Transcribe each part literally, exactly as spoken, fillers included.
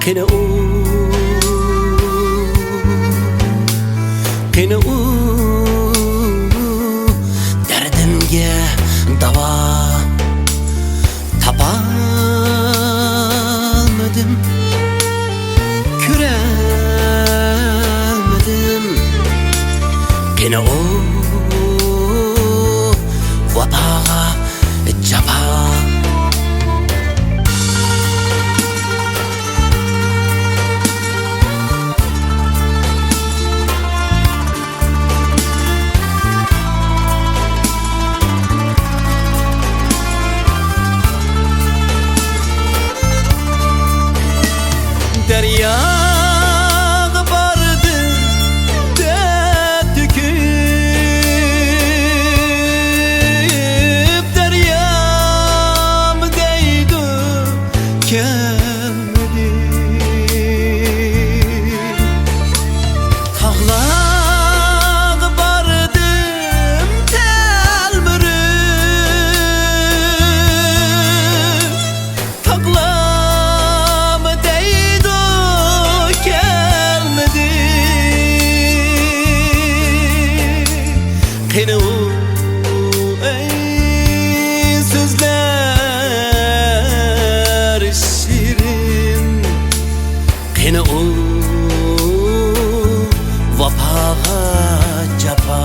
قېنى ئۇ، قېنى ئۇ، دەردىمگە داۋا تاپالمىدىم، كۆرەلمىدىم. قېنى ئۇ ۋاپاغا جاپا. دەرياغا باردىم دەرد تۆكۈپ، دەريام دەيدۇ، كەلمىدى. تاغلارغا باردىم تەلمۈرۈپ، تاغلارمۇ دەيدۇ، كەلمىدى. قېنى ئۇ، ئەي سۆزلەر شېرىن، قېنى ئۇ ۋاپاغا جاپا.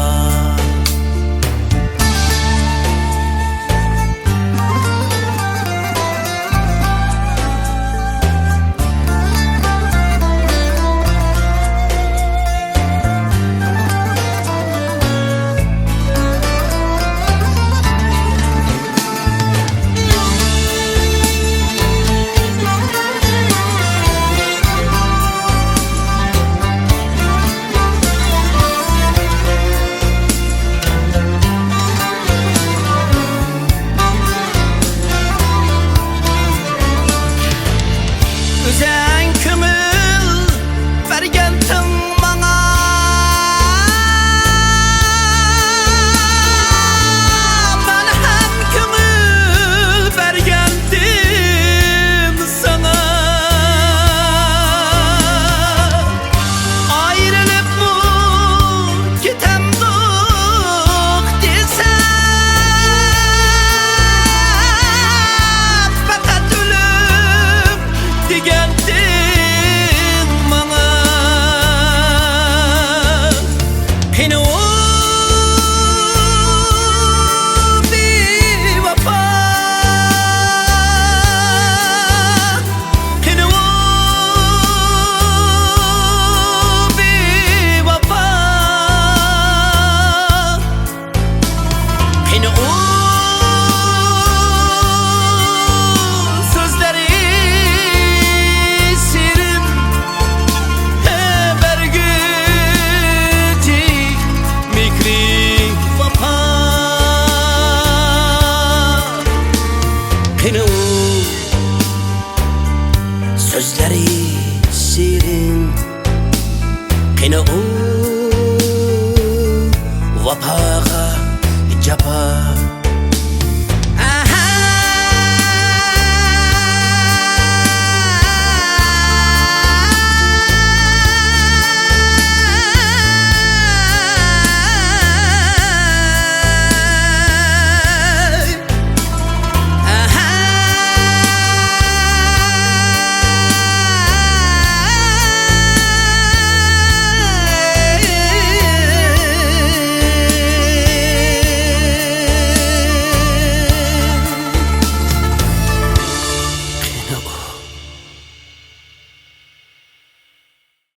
ئۆزۈڭ كۆڭۈل بەرگەنتىڭ ماڭا، مەن ھەم كۆڭۈل بەرگەنتىم ساڭا. ئايرىلىپمۇ كېتەمدۇق دېسەم، پەقەت ئۆلۈم دېگەنتىڭ ماڭا. قېنى ئۇ بىۋاپا، قېنى ئۇ بىۋاپا، قېنى ئۇ سۆزلىرى شېرىن، ھە، بەرگۈچى مېھرى ۋاپا. قېنى ئۇ سۆزلىرى شېرىن، قېنى ئۇ ۋاپاغا جاپا.